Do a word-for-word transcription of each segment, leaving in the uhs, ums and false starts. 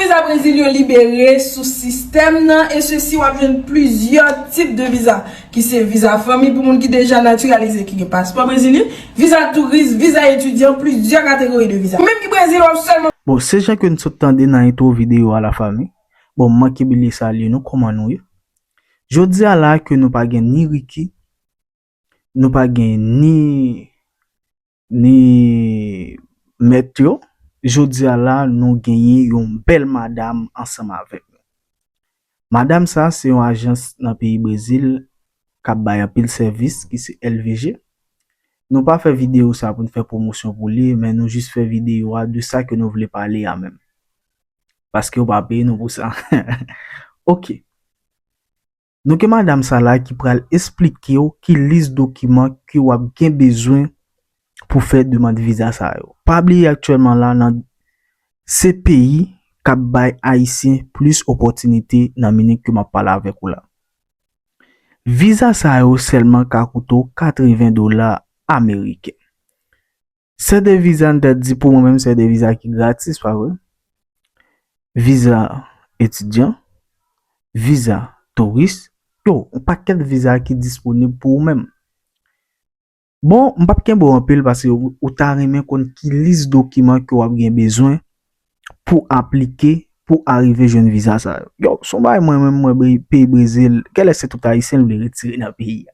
Viza Brezil yo libere sou sistèm nan, e sesi w ap jwenn plizyè tip de viza, ki se viza fanmi pou moun ki deja natiralize, ki gen paspò Brezil, viza touris, viza etidyan, plizyè kategori de viza. Ou menm ki Brezil, w ap sèlman Bon, se jan ke n sot tande nan entwo videyo a, lafanmi. Bon, m manke bliye salye nou, kòman nou ye? Jodi a la ke nou pa gen ni Ricky, nou pa gen ni, ni mèt yo. Jodi a la, nou genyen yon bèl madam ansanm avèk nou. Madam sa, se yon ajans nan peyi Brezil k ap bay anpil sèvis, ki se L V G. Nou pa fè videyo sa pou n fè pwomosyon pou li, men nou jis fè videyo a de sa ke nou vle pale a menm. Paske yo pa peye nou pou sa. Ok. Nou gen madam sa la ki pral esplike w ki lis dokiman ke w ap gen bezwen pou fè demann viza sa yo. Pa bliye aktyèlman la nan se peyi k ap bay Ayisyen plis opòtinite nan minit ke m ap pale avèk ou la. Viza sa yo sèlman ka koute w katreven dola ameriken. Se de viza, n ta di pou mwen menm, se de viza ki gratis, pa vre? Viza etidyan, viza touris, yo, yon pakèt viza ki disponib pou ou menm. Bon, m p ap kenbe w anpil paske ou, ou ta renmen konn ki lis dokiman ke w ap gen bezwen pou aplike, pou arive jwenn viza sa yo. Yo, se yon bagay mwen menm, mwen, Bre-, peyi Brezil, genlè se tout Ayisyen l vle retire nan peyi a.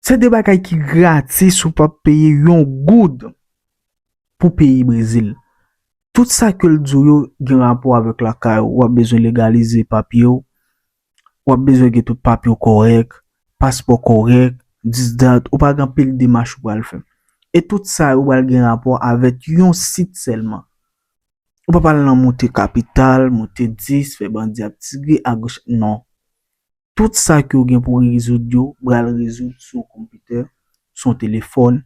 Se de bagay ki gratis, ou p ap peye yon goud pou peyi Brezil. Tout sa ke l di w yo gen rapò avèk lakay ou. W ap bezwen legalize papye w. W ap bezwen gen tout papye w kòrèk, paspò kòrèk, dis dat, ou pa gen anpil demach ou pral fè. E tout sa yo pral gen rapò avèk yon sit sèlman. Ou pa pral nan monte kapital, monte dis, fè bandi ap tire agoch, non. Tout sa ke w gen pou w rezoud yo, pral rezoud sou konpitè, sou telefòn,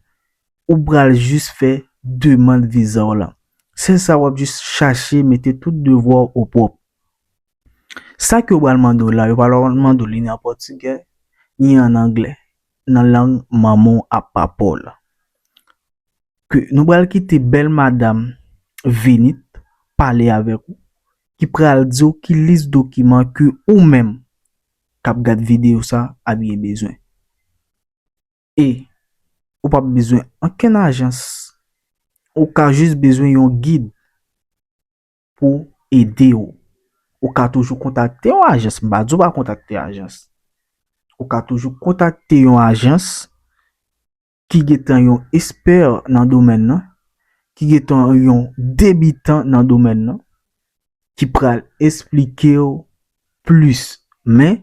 ou pral jis fè demann viza w la. Sèl sa w ap jis chache mete tout devwa w opwòp. Sa ke yo pral mande w la, yo pral mande w li ni an pòtigè, ni an anglè, nan lang manman w ap papa w la. Ke nou pral kite bèl madam Venit pale avèk ou, ki pral di w ki lis dokiman ke ou menm k ap gad videyo sa ap gen bezwen. E ou p ap bezwen ankenn ajans, ou ka jis bezwen yon gid pou ede w. Ou ka toujou kontakte yon ajans, m pa di w pa kontakte ajans. Ou ka toujou kontakte yon ajans ki gentan yon espè nan domèn nan, ki gentan yon debitan nan domèn nan, ki pral esplike w plis. Men,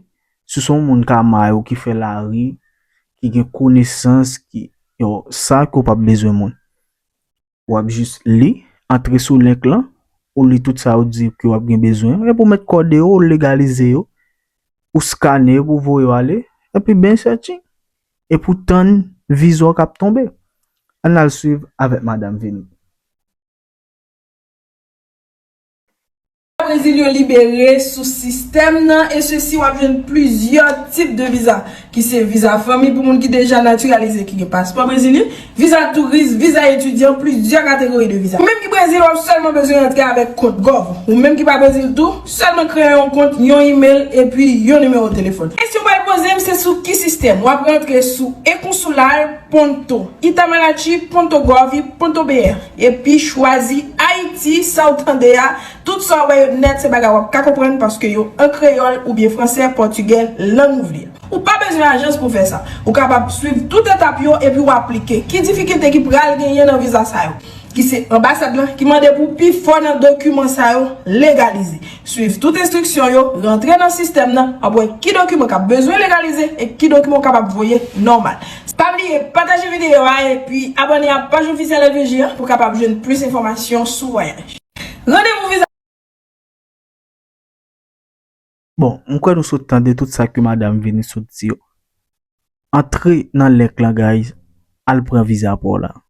si se yon moun ka may ou ki fè lari, ki gen konesans, ki, yo, sa ke w p ap bezwen moun. W ap jis li, antre sou link lan, ou li tout sa yo di ke w ap gen bezwen, epi w mèt kòde yo, ou legalize yo, ou skane yo pou voye yo ale, epi ben searching. Epi w tann viza w k ap tonbe. Ann al swiv avèk madam Venit. Brezil yo libere sou sistèm nan, e sesi w ap jwenn plizyè tip de viza, ki se viza fanmi pou moun ki deja natiralize, ki gen paspò Brezil, viza touris, viza etidyan, plizyè kategori de viza. Ou menm ki Brezil, w ap sèlman bezwen rantre avèk kont Gov. Ou menm ki pa Brezil tou, sèlman kreye yon kont, yon imèl, epi yon nimewo telefòn. Kesyon w pral poze m, se sou ki sistèm? W ap rantre sou ekonsilya ponto itamaraty ponto gov ponto br, epi chwazi Ayiti, sa w tande a, tout sa w wè yo nèt se bagay w ap ka konprann paske yo an kreyòl oubyen fransè, pòtigè, lang ou vle. Ou pa bezwen ajans pou fè sa. Ou kapab swiv tout etap yo epi w aplike. Ki difikilte ki pral genyen nan viza sa yo? Ki se anbasad lan ki mande pou pifò nan dokiman sa yo legalize. Swiv tout enstriksyon yo, rantre nan sistèm nan, w ap wè ki dokiman k ap bezwen legalize e ki dokiman w kapab voye nòmal. Pa bliye pataje videyo a epi abòne ak paj ofisyèl L V G an pou w kapab jwenn plis enfòmasyon sou vwayaj. Randevou viza. Bon, m kwè nou sot tande tout sa ke madam Venit sot di yo. Antre nan link lan, guys, al pran viza pa w la.